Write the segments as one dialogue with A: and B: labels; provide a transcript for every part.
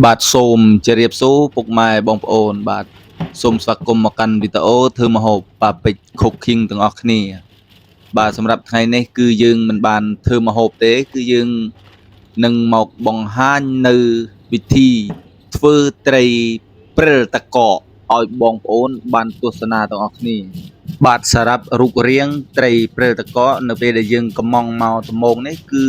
A: បាទសូមជម្រាបសួរពុកម៉ែបងប្អូនបាទសូមស្វាគមន៍មកកាន់វីដេអូធ្វើម្ហូបប៉ាពេជ្រ Cooking ទាំងអស់គ្នាបាទសម្រាប់ថ្ងៃនេះគឺយើងមិនបានធ្វើម្ហូបទេគឺយើងនឹងមកបង្ហាញនៅវិធីធ្វើត្រីព្រិលទឹកកកឲ្យបងប្អូនបានទស្សនាទាំងអស់គ្នាបាទសម្រាប់រូបរាងត្រីព្រិលទឹកកកនៅពេលដែលយើងកំងមកដំបូងនេះគឺ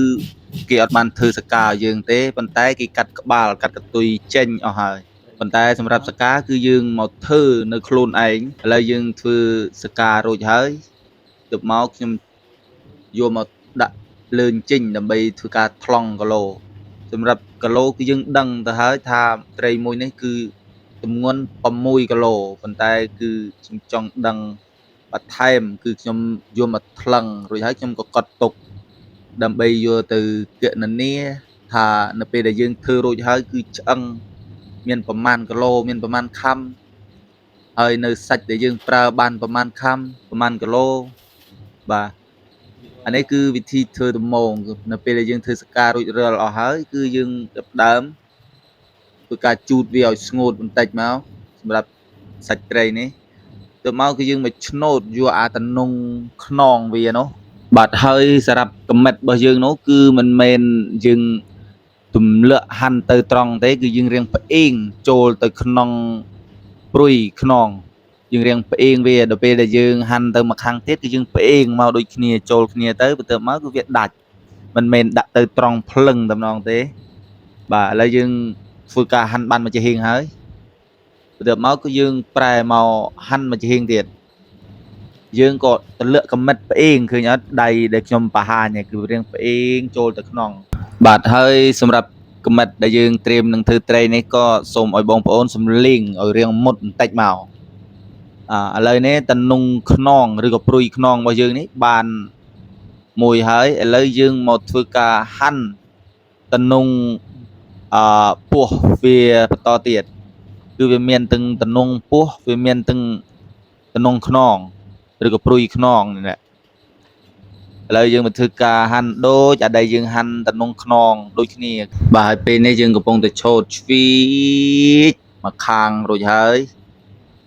A: គេអត់បានធ្វើសកាឲ្យយើងទេប៉ុន្តែគេកាត់ក្បាលកាត់កន្ទុយចេញអស់ហើយប៉ុន្តែសម្រាប់សកាគឺយើងមកធ្វើនៅខ្លួនឯងឥឡូវយើងធ្វើសការួចហើយទើបមកខ្ញុំយកមកដាក់លឿនចេញដើម្បីធ្វើការថ្លង់គីឡូសម្រាប់គីឡូគឺយើងដឹងទៅហើយថាត្រីមួយនេះគឺទម្ងន់6គីឡូប៉ុន្តែគឺខ្ញុំចង់ដឹងបន្ថែមគឺខ្ញុំយកមកថ្លឹងរួចហើយខ្ញុំក៏កត់ទុក ដើម្បីយកទៅគណនាថានៅពេលដែលយើងធ្វើរួចហើយគឺឆ្អឹងមានប្រមាណគីឡូមានប្រមាណខាំហើយនៅសាច់ដែលយើងប្រើបានប្រមាណខាំប្រមាណគីឡូបាទអានេះគឺវិធីធ្វើដំងនៅពេលដែលយើងធ្វើសការួចរាល់អស់ហើយគឺយើងចាប់ដើមធ្វើការជូតវាឲ្យស្ងួតបន្តិចមកសម្រាប់សាច់ត្រីនេះទៅមកគឺយើងមកឆ្នូតយកអាតំណងខ្នងវានោះបាទហើយសម្រាប់កំមិតរបស់យើងនោះគឺមិនមែនយើងទម្លាក់ហាន់ទៅត្រង់ទេគឺយើងរៀងផ្អៀងចូលទៅក្នុងព្រុយខ្នងយើងរៀងផ្អៀងវាដល់ពេលដែលយើងហាន់ទៅមកខាងទៀតគឺយើងផ្អៀងមកដូចគ្នាចូលគ្នាទៅបន្ទាប់មកគឺវាដាច់មិនមែនដាក់ទៅត្រង់ភ្លឹងតែម្ដងទេបាទឥឡូវយើងធ្វើការហាន់បានមួយចំហៀងហើយបន្ទាប់មកគឺយើងប្រែមកហាន់មួយចំហៀងទៀតយើងក៏ទម្លាក់កំមិតផ្អៀងឃើញអត់ដៃដែលខ្ញុំបង្ហាញនេះគឺរៀងផ្អៀងចូលទៅក្នុងបាទហើយសម្រាប់កំមិតដែលយើងត្រៀមនឹងធ្វើត្រីនេះក៏សូមឲ្យបងប្អូនសំលៀងឲ្យរៀងមុតបន្តិចមកឥឡូវនេះតំនងខ្នងឬក៏ព្រុយខ្នងរបស់យើងនេះបានមួយហើយឥឡូវយើងមកធ្វើការហាន់តំនងអឺពោះវាបន្តទៀតគឺវាមានទាំងតំនងពោះវាមានទាំងតំនងខ្នងឬក៏ព្រុយខ្នងនេះែលឥឡូវយើងមកធ្វើការហាន់ដូចអាដែលយើងហាន់តំនងខ្នងដូចគ្នាបាទហើយពេលនេះយើងកំពុងតែឆូតឆ្វីចមកខាងរួចហើយ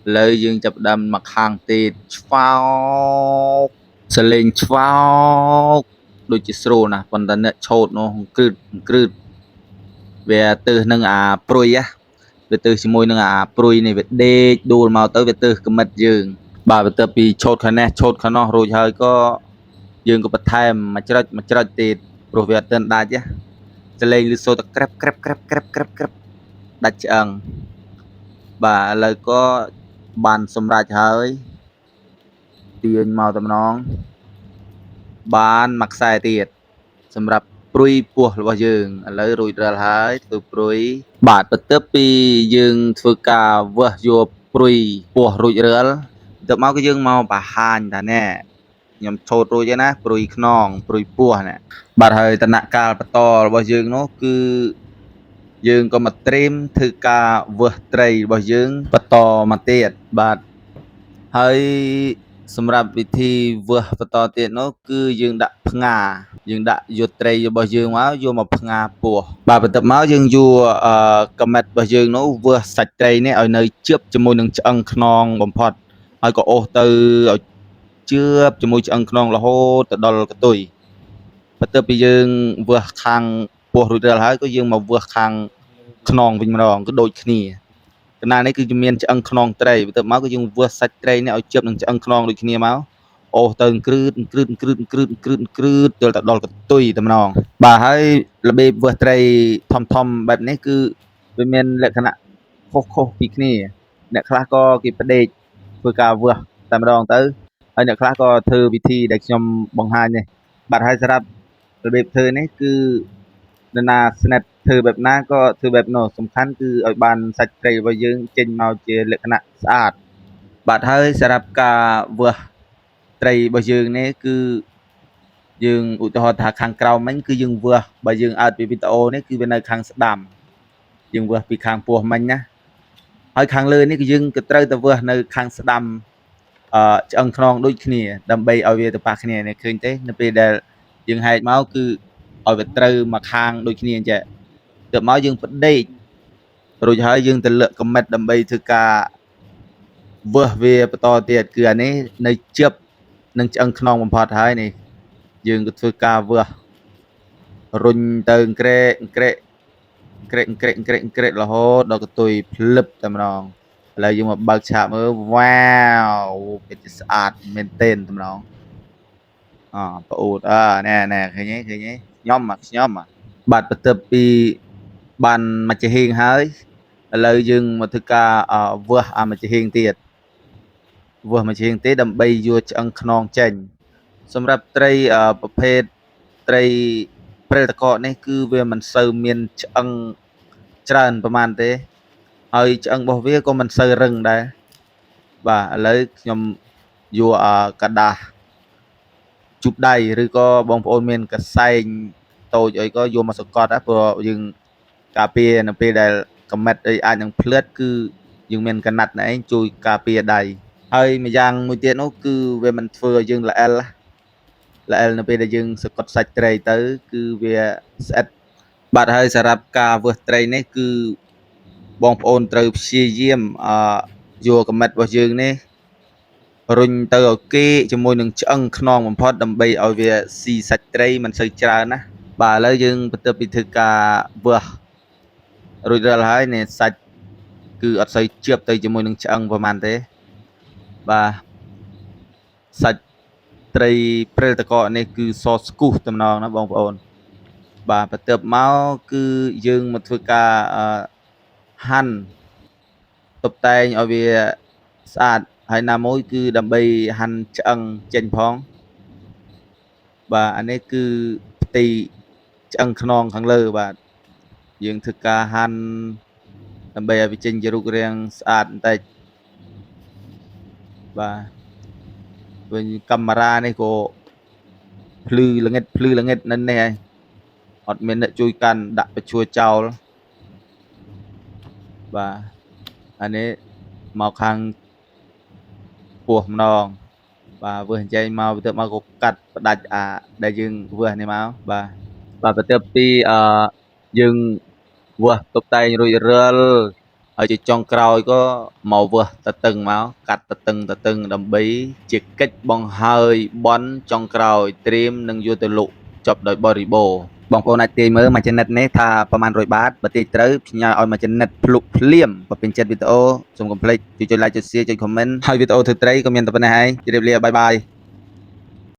A: ឥឡូវយើងចាប់ផ្ដើមមកខាងទៀតឆ្វោកសលេងឆ្វោកដូចជាស្រួលណាស់ប៉ុន្តែអ្នកឆូតនោះគ្រឹតគ្រឹតវាទើសនឹងអាព្រុយណាវាទើសជាមួយនឹងអាព្រុយនេះវាដេកដួលមកទៅវាទើសកំិតយើងបាទបន្ទាប់ពីឆូតខាងនេះឆូតខាងនោះរួចហើយក៏យើងក៏បន្ថែមមួយច្រិចមួយច្រិចទៀតព្រោះវាអត់ទាន់ដាច់ណាសលេងឮសូរតែក្រឹបក្រឹបក្រឹបក្រឹបក្រឹបក្រឹបដាច់ឆ្អឹងបាទឥឡូវក៏បានសម្រេចហើយទាញមកតំណងបានមួយខ្សែទៀតសម្រាប់ព្រុយពោះរបស់យើងឥឡូវរួចរាល់ហើយធ្វើព្រុយបាទបន្ទាប់ពីយើងធ្វើការវាស់យកព្រុយពោះរួចរាល់ទៅមកគឺយើងមកបង្ហាញថាណែខ្ញុំឆូតរួចហើយណាព្រុយខ្នងព្រុយពោះណាបាទហើយតំណាក់កាលបន្តរបស់យើងនោះគឺយើងក៏មកត្រៀមធ្វើការវាស់ត្រីរបស់យើងបន្តមកទៀតបាទហើយសម្រាប់វិធីវាស់បន្តទៀតនោះគឺយើងដាក់ផ្ងាយើងដាក់យកត្រីរបស់យើងមកយកមកផ្ងាពោះបាទបន្ទាប់មកយើងយកកំិតរបស់យើងនោះវាស់សាច់ត្រីនេះឲ្យនៅជឿបជាមួយនឹងឆ្អឹងខ្នងបំផុតហើយក៏អូសទៅឲ្យជឿបជាមួយឆ្អឹងខ្នងរហូតទៅដល់កន្ទុយបន្ទាប់ពីយើងវាស់ខាងពោះរួចរាល់ហើយក៏យើងមកវាស់ខាងខ្នងវិញម្ដងគឺដូចគ្នាកណ្ដាលនេះគឺមានឆ្អឹងខ្នងត្រីបន្ទាប់មកគឺយើងវាស់សាច់ត្រីនេះឲ្យជិបនឹងឆ្អឹងខ្នងដូចគ្នាមកអូសទៅគ្រឺតគ្រឺតគ្រឺតគ្រឺតគ្រឺតគ្រឺតទល់តែដល់កន្ទុយតែម្ដងបាទហើយរបៀបវាស់ត្រីធំធំបែបនេះគឺវាមានលក្ខណៈខុសៗពីគ្នាអ្នកខ្លះក៏គេផ្ដេកធ្វើការវាស់តែម្ដងទៅហើយអ្នកខ្លះក៏ធ្វើវិធីដែលខ្ញុំបង្ហាញនេះបាទហើយសម្រាប់របៀបធ្វើនេះគឺនរណាស្និទ្ធធ្វើបែបណាក៏ធ្វើបែបនោះសំខាន់គឺឲ្យបានសាច់ត្រីរបស់យើងចេញមកជាលក្ខណៈស្អាតបាទហើយសម្រាប់ការវាស់ត្រីរបស់យើងនេះគឺយើងឧទាហរណ៍ថាខាងក្រោមមិញគឺយើងវាស់បើយើងអើតពីវីដេអូនេះគឺវានៅខាងស្ដាំយើងវាស់ពីខាងពោះមិញណាហើយខាងលើនេះគឺយើងក៏ត្រូវតែវាស់នៅខាងស្ដាំអឺឆ្អឹងខ្នងដូចគ្នាដើម្បីឲ្យវាទៅប៉ះគ្នានេះឃើញទេនៅពេលដែលយើងហែកមកគឺឲ្យវាត្រូវមកខាងដូចគ្នាអញ្ចឹងទៅមកយើងផ្ដេក រួចហើយយើងទៅលើកកំមិតដើម្បីធ្វើការវើសវាបន្តទៀតគឺអានេះនៅជឹបនឹងឆ្អឹងខ្នងបំផុតហើយនេះយើងក៏ធ្វើការវើសរុញទៅក្រែក្រែក្រែក្រែក្រែក្រែរហូតដល់កន្ទុយភ្លឹបតែម្ដងឥឡូវយើងមកបើកឆាកមើលវ៉ាវពិតជាស្អាតមែនទែនតែម្ដងអប្អូនអើណែណែឃើញទេឃើញទេខ្ញុំខ្ញុំបាទបន្ទាប់ពីបានមកជាហៀងហើយឥឡូវយើងមកធ្វើការវាស់អាមកជាហៀងទៀតវាស់មកជាហៀងទេដើម្បីយកឆ្អឹងខ្នងចេញសម្រាប់ត្រីប្រភេទត្រីព្រិលតកនេះគឺវាមិនសូវមានឆ្អឹងច្រើនប្រហែលទេហើយឆ្អឹងរបស់វាក៏មិនសូវរឹងដែរបាទឥឡូវខ្ញុំយកក្រដាសជូតដៃឬក៏បងប្អូនមានកសែងតូចអីក៏យកមកសង្កត់ដែរព្រោះយើងការពារនៅពេលដែលកំមិតអីអាចនឹងភ្លាត់គឺយើងមានកណាត់ណែឯងជួយការពារដៃហើយម្យ៉ាងមួយទៀតនោះគឺវាមិនធ្វើឲ្យយើងល្អិលល្អិលនៅពេលដែលយើងសង្កត់សាច់ត្រីទៅគឺវាស្អិតបាទហើយសម្រាប់ការវឹសត្រីនេះគឺបងប្អូនត្រូវព្យាយាមអយកកំមិតរបស់យើងនេះរុញទៅឲ្យគេជាមួយនឹងឆ្អឹងខ្នងបំផុតដើម្បីឲ្យវាស៊ីសាច់ត្រីមិនសូវច្រើនណាបាទឥឡូវយើងបន្ទាប់ពីធ្វើការវឹសរួចរាល់ហើយនេះសាច់គឺអត់សូវជៀបទៅជាមួយនឹងឆ្អឹងប្រហែលទេបាទសាច់ត្រីព្រិលតកនេះគឺសស្គុះតំណងណាបងប្អូនបាទបន្ទាប់មកគឺយើងមកធ្វើការហាន់តុបតែងឲ្យវាស្អាតហើយណាមួយគឺដើម្បីហាន់ឆ្អឹងចេញផងបាទអានេះគឺផ្ទៃឆ្អឹងខ្នងខាងលើបាទយើងធ្វើការហាន់ដើម្បីឲ្យវាចេញជារូបរាងស្អាតបន្តិចបាទវិញកាមេរ៉ានេះក៏ភ្លឺល្ងិតភ្លឺល្ងិតនៅនេះហើយអត់មានអ្នកជួយកាន់ដាក់បញ្ជួចោលបាទអានេះមកខាងពោះម្ដងបាទវើសអញ្ចឹងមកទៅមកក៏កាត់ផ្ដាច់អាដែលយើងវើសនេះមកបាទបាទបន្ទាប់ពីអឺយើងវាស់តុបតែងរួចរាល់ហើយជាចុងក្រោយក៏មកវាស់តតឹងមកកាត់តតឹងតតឹងដើម្បីជាកិច្ចបង្ហើយបន់ចុងក្រោយត្រៀមនឹងយកទៅលក់ចប់ដោយបរិបូរណ៍បងប្អូនអាចទាយមើលមួយចំណិតនេះថាប្រហែល100បាតបើទាយត្រូវផ្ញើឲ្យមួយចំណិតភ្លុកភ្លាមបើពេញចិត្តវីដេអូសូមកុំភ្លេចជួយចុច like ចុច share ចុច comment ហើយវីដេអូធ្វើត្រីក៏មានតែប៉ុណ្ណេះហើយជម្រាបលា bye bye.